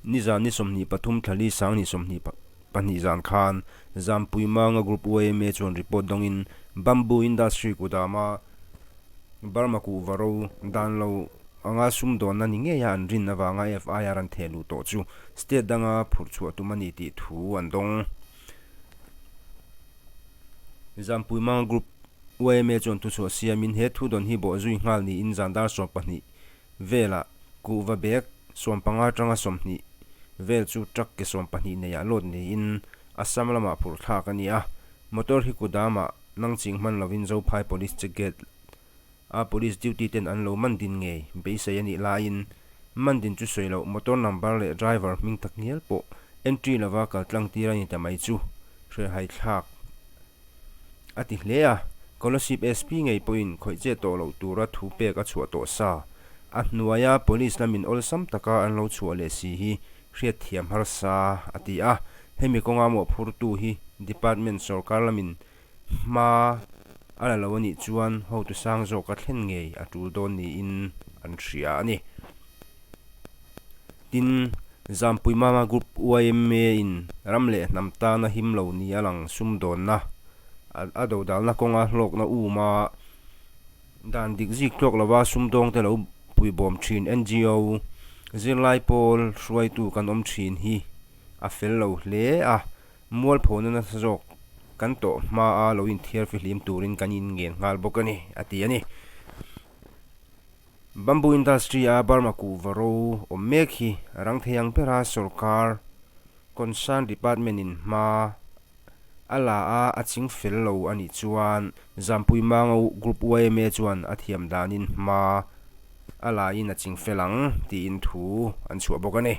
Nizan ni 23 thla li 2022 zan khan Zampui Manga Group yma chuan report dawngin Bamboo Industry kudama Burma kuhva ro dan lo anga sumdawnna ni ngeia an rin avanga FIR an theh luh tawh chu state danga phurh chhuah tum a ni tih thu an dawng. Zampui Manga Group yma chuan thuchhuah siamin he thu dawn hi bawhzui nghal niin zan dar 12 velah kuhva bag 15 atanga 20 vel chu truck ke 12 neiah load niin Assam lamah phurh thlak a ni a. Motor hi kudamah nangching hman lovin Zophai Police check gate a police duty ten an lo man din ngei beisei a nih laiin man din chu sawi loh motor number leh driver hming tak ngial pawh entry lova kal tlang tir a ni ta mai chu hrehhai thlak a ti hle a. Kolasib SP ngei pawhin khawih che tawh loh tura thu pek a chhuah tawh sa. A hnuaia police lamin awlsam taka an lo chhuah leh si hi hriatthiam harsa a ti a. Hemi kawnga mawhphurtu hi department sorkar lamin hma a la lo a nih chuan hotu sang zawka thlen ngei a tul dawn niin an hria a ni. Tin, Zampui Mama Group yma in ram leh hnam tana him lo ni a lang sumdawnna a dodalna kawnga hlawkna uma dan dik zik tluak lova sumdawngte lo puibawm thin ngo zirlai pawl hruaitu kan awm thin hi a fel lo hle a. Mualphona nasa zawk kan tawh hmaa lo inthiar fihlim turin kan inngen nghal bawk a ni, a ti a ni. Bamboo Industry a Burma kuhva ro awm mek hi rang thei ang bera sorkar concern department in hma a la a, a ching fel lo a nih chuan Zampui Mangau Group yma chuan a thiam danin hma a la in a ching fel ang tiin thu an chhuah bawk a ni.